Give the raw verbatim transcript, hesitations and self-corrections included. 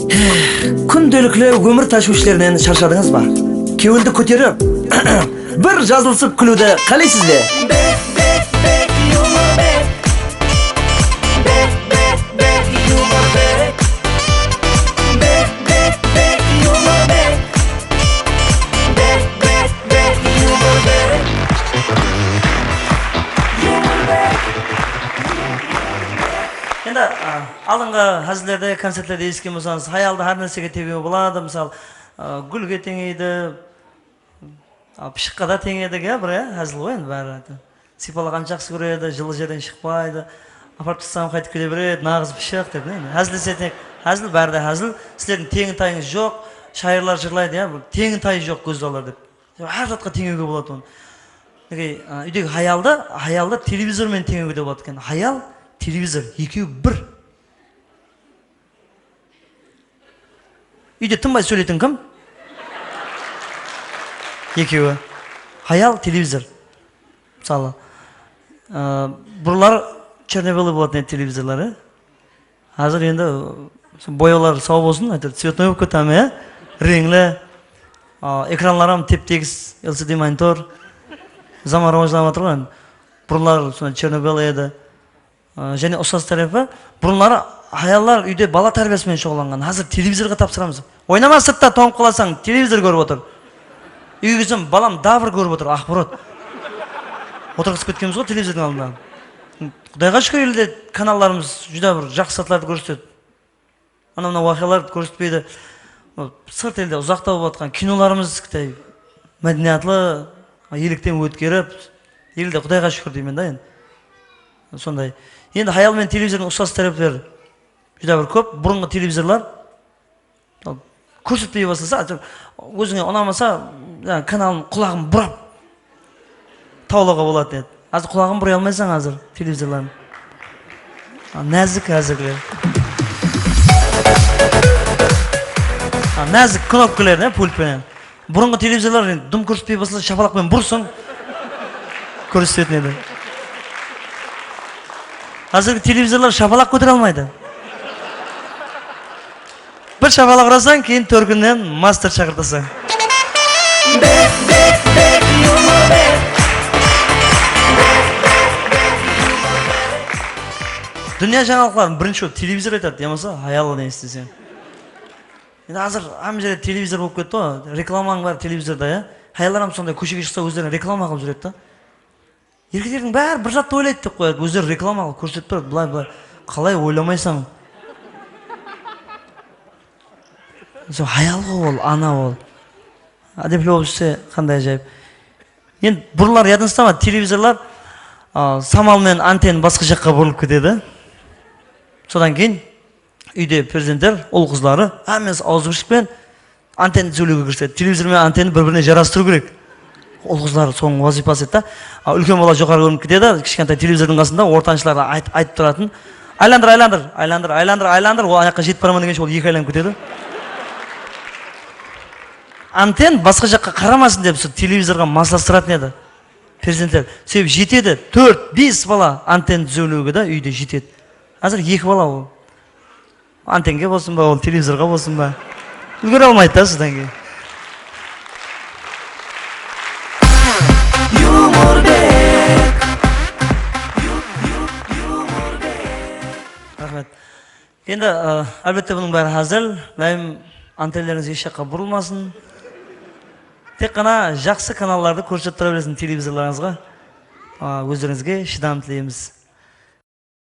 Kúndelikli ómir táshwishlerinen sharshadıńız ba? Kewildi kóterip, bir jazılısıp kúliwdi qáleysiz be? Bek, bek, bek, yumor bek. Bek, bek, bek, yumor bek. Bek, bek, bek, yumor bek. Bek, bek, bek, yumor bek. Yumor bek. Endi, a, aldınǵı házillerde, koncertlerde esitken bolsańız, hayaldı hár nársege teńew boladı. Mısal, a, gúlge teńeydi, a, pıshıqqa da teńedik, ya, bir, ya, házil ǵoy endi bári. Sıypalǵandı jaqsı kóredi, jıllı jerden shıqpaydı. Aparıp taslasań, qaytıp kele beredi, naǵız pıshıq dep, ne? Házil dese tek, házil, bári de házil. Sizlerdiń teńi-tayıńız joq, shayırlar jırlaydı, ya, bir teńi-tayı joq gózzalar dep. Hár zatqa teńewge boladı onı. Nege, a, úydegi hayaldı, hayaldı televizor menen teńewge de boladı eken. Hayal, televizor, ekewi bir. Úyde tınbay sóyleytin kim? Ekewi. Hayal, televizor. Mısalı, a, burınları chernobelый bolatın edi televizorlar, e? Házir endi, ı, boyawlar saw bolsın, áytewir, цветной bolıp ketti hámme, ya? Reńli. A, ekranlar hám tep-tegis, L C D monitor. Zaman rawajlanıp atır ǵoy endi. Burınlar sonday chernobelый edi. A, jáne usaz tárepi, burınları hayallar úyde bala tárbiyası menen shuǵıllanǵan. Házir televizorǵa tapsıramız. Oynama sırtta, tońıp qalasań, televizor kórip otır. Úyge kelsem, balam dabır kórip otır, axborot. Otırǵızıp ketkenbiz ǵoy televizordıń aldında. Qudayǵa shúkir, elde kanallarımız júdá bir jaqsı zatlardı kórsetedi. Anaw-mınaw waqıyalardı kórsetpeydi. Sırt elde uzaqta bolıp atırǵan kinolarımız kitay mádeniyatlı, elekten ótkerip, elde Qudayǵa shúkir deymen da endi. Sonday. Endi hayal menen televizordıń uqsas tárepleri júdá bir kóp. Burınǵı televizorlar Al, kórsetpey baslasa, áytewir, ózińe unamasa, jańa kanalın qulaǵın burap tawlawǵa boladı edi. Házir qulaǵın buray almaysań házir televizorlardıń. A, názik házirgiler. A, názik knopkalar, ne, pult penen. Burınǵı televizorlar endi dım kórsetpey baslasa, shapalaq penen bursań, kórsetetin edi. Házirgi televizorlar shapalaq kótere almaydı. Bir shapalaq urasań, keyin tórkinnen master shaqırtasań. Bek, bek, bek, yumor bek. Dúnya jańalıqların birinshi bolıp televizor aytadı, yamasa hayalına esiteseń. Endi házir hámme jerde televizor bolıp ketti ǵoy, reklamań bári televizorda, ya. Hayallar hám sonday kóshege shıqsa ózlerine reklama qılıp júredi da. Erkeklerdiń bári bir zattı oylaydı dep qoyadı, ózleri reklama qılıp kórsetip turadı, bılay, bılay. Qalay oylamaysań? Sol hayal ǵo ol, ana ol. Ádepli bolıp júrse qanday ájayıp. Endi burınlar yadıńızda ma, televizorlar, a, samal menen antenna basqa jaqqa burılıp ketedi. Sodan keyin úyde perzentler, ul-qızları, hámmesi awızbirshik penen antennadi sóylewge kirisedi. Televizor menen antennadi bir-birine jarastırıw kerek. Ul-qızlar sonıń wazıypası edi da. A, úlken bala joqarı kórinip ketedi, kishkentay televizordıń qasında ortanshalarǵa ayt-, aytıp turatın. Aylandır, aylandır, aylandır, aylandır, aylandır, ol anaqqa jetip baraman degenshe ol eki aylanıp ketedi. Antenna basqa jaqqa qaramasın dep, sol televizorǵa maslastıratuǵın edi perzentler. Sebebi jetedi, tórt, bes bala antenna dúzewlewge da úyde jetedi. Házir eki bala ol. Antennge bolsın ba, ol televizorǵa bolsın ba. Úlgere almaydı da sizden keyin. Yumor bek. Raxmet. Endi, ı, álbette, bunıń bári házil. Iláyım, antennalerińiz hesh jaqqa burılmasın. Tek ǵana jaqsı kanallardı kórsetip tura beresin televizorlarıńızǵa. A, ózlerińizge shıdam tileymiz.